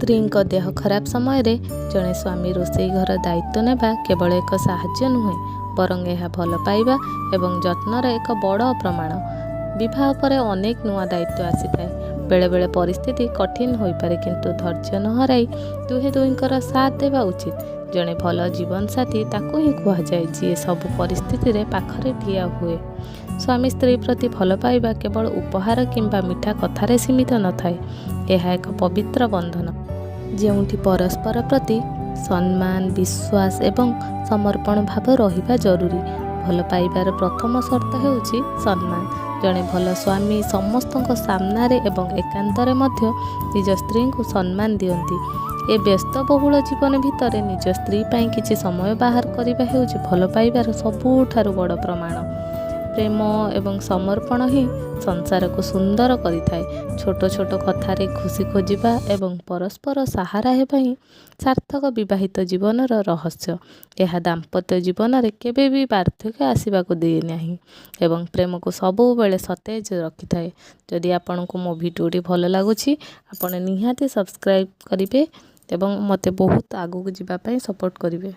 ସ୍ତ୍ରୀଙ୍କ ଦେହ ଖରାପ ସମୟରେ ଜଣେ ସ୍ୱାମୀ ରୋଷେଇ ଘର ଦାୟିତ୍ୱ ନେବା କେବଳ ଏକ ସାହାଯ୍ୟ ନୁହେଁ, ବରଂ ଏହା ଭଲ ପାଇବା ଏବଂ ଯତ୍ନର ଏକ ବଡ଼ ପ୍ରମାଣ। ବିବାହ ପରେ ଅନେକ ନୂଆ ଦାୟିତ୍ୱ ଆସିଥାଏ। ବେଳେବେଳେ ପରିସ୍ଥିତି କଠିନ ହୋଇପାରେ, କିନ୍ତୁ ଧୈର୍ଯ୍ୟ ନ ହରାଇ ଦୁହେଁ ଦୁହିଁଙ୍କର ସାଥ ଦେବା ଉଚିତ। ଜଣେ ଭଲ ଜୀବନସାଥୀ ତାକୁ ହିଁ କୁହାଯାଏ, ଯିଏ ସବୁ ପରିସ୍ଥିତିରେ ପାଖରେ ଠିଆ ହୁଏ। ସ୍ୱାମୀ ସ୍ତ୍ରୀ ପ୍ରତି ଭଲ ପାଇବା କେବଳ ଉପହାର କିମ୍ବା ମିଠା କଥାରେ ସୀମିତ ନଥାଏ। ଏହା ଏକ ପବିତ୍ର ବନ୍ଧନ, ଯେଉଁଠି ପରସ୍ପର ପ୍ରତି ସମ୍ମାନ, ବିଶ୍ୱାସ ଏବଂ ସମର୍ପଣ ଭାବ ରହିବା ଜରୁରୀ। ଭଲ ପାଇବାର ପ୍ରଥମ ସର୍ତ୍ତ ହେଉଛି ସମ୍ମାନ। ଜଣେ ଭଲ ସ୍ୱାମୀ ସମସ୍ତଙ୍କ ସାମ୍ନାରେ ଏବଂ ଏକାନ୍ତରେ ମଧ୍ୟ ନିଜ ସ୍ତ୍ରୀଙ୍କୁ ସମ୍ମାନ ଦିଅନ୍ତି। ଏ ବ୍ୟସ୍ତବହୁଳ ଜୀବନ ଭିତରେ ନିଜ ସ୍ତ୍ରୀ ପାଇଁ କିଛି ସମୟ ବାହାର କରିବା ହେଉଛି ଭଲ ପାଇବାର ସବୁଠାରୁ ବଡ଼ ପ୍ରମାଣ। ପ୍ରେମ ଏବଂ ସମର୍ପଣ ହିଁ ସଂସାରକୁ ସୁନ୍ଦର କରିଥାଏ। ଛୋଟ ଛୋଟ କଥାରେ ଖୁସି ଖୋଜିବା ଏବଂ ପରସ୍ପର ସାହାରା ହେବା ହିଁ ସାର୍ଥକ ବିବାହିତ ଜୀବନର ରହସ୍ୟ। ଏହା ଦାମ୍ପତ୍ୟ ଜୀବନରେ କେବେ ବି ବାର୍ଦ୍ଧକ୍ୟ ଆସିବାକୁ ଦିଏ ନାହିଁ ଏବଂ ପ୍ରେମକୁ ସବୁବେଳେ ସତେଜ ରଖିଥାଏ। ଯଦି ଆପଣଙ୍କୁ ମୋ ଭିଡ଼ିଓଟି ଭଲ ଲାଗୁଛି, ଆପଣ ନିହାତି ସବସ୍କ୍ରାଇବ୍ କରିବେ ଏବଂ ମୋତେ ବହୁତ ଆଗକୁ ଯିବା ପାଇଁ ସପୋର୍ଟ କରିବେ।